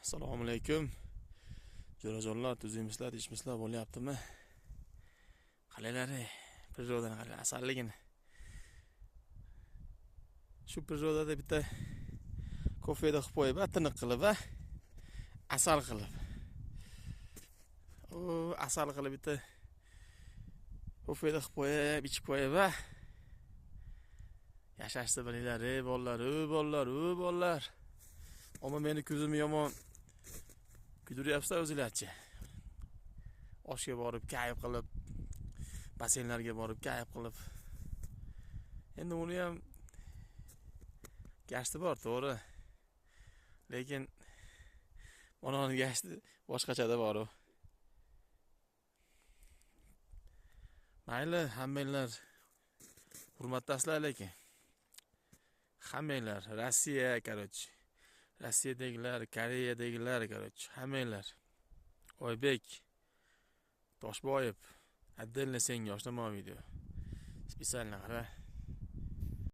Assalomu alaykum. Jo'rajonlar, tuzukmisizlar, tinchmisizlar, bo'lyaptimi? Qalanglar, природа ni qaranglar, asalligini. Shu природа da bitta kofeda qilib qo'yib, tiniq qilib, asal qilib. O, asal qilib bitta kofeda qilib qo'yib, ichib qo'yib, yashashni bilinglar, ey bolalar, ey bolalar, ey bolalar. Ammo meni ko'zimni yomon kuydiryapsizlar o'zinglarchi. Oshga borib, kayf qilib, basseynlarga borib, kayf qilib. Endi uni ham gashti bor, to'g'ri. Lekin onani gashti boshqachada bor u. Mayli, hammanglar hurmatdasizlar lekin. Hammanglar Rossiya, короче. Rossiyadagilar, Koreyadagilar, короче, hammanglar. Oybek Toshboyev, отдельно senga oshnamo video. Специально qara.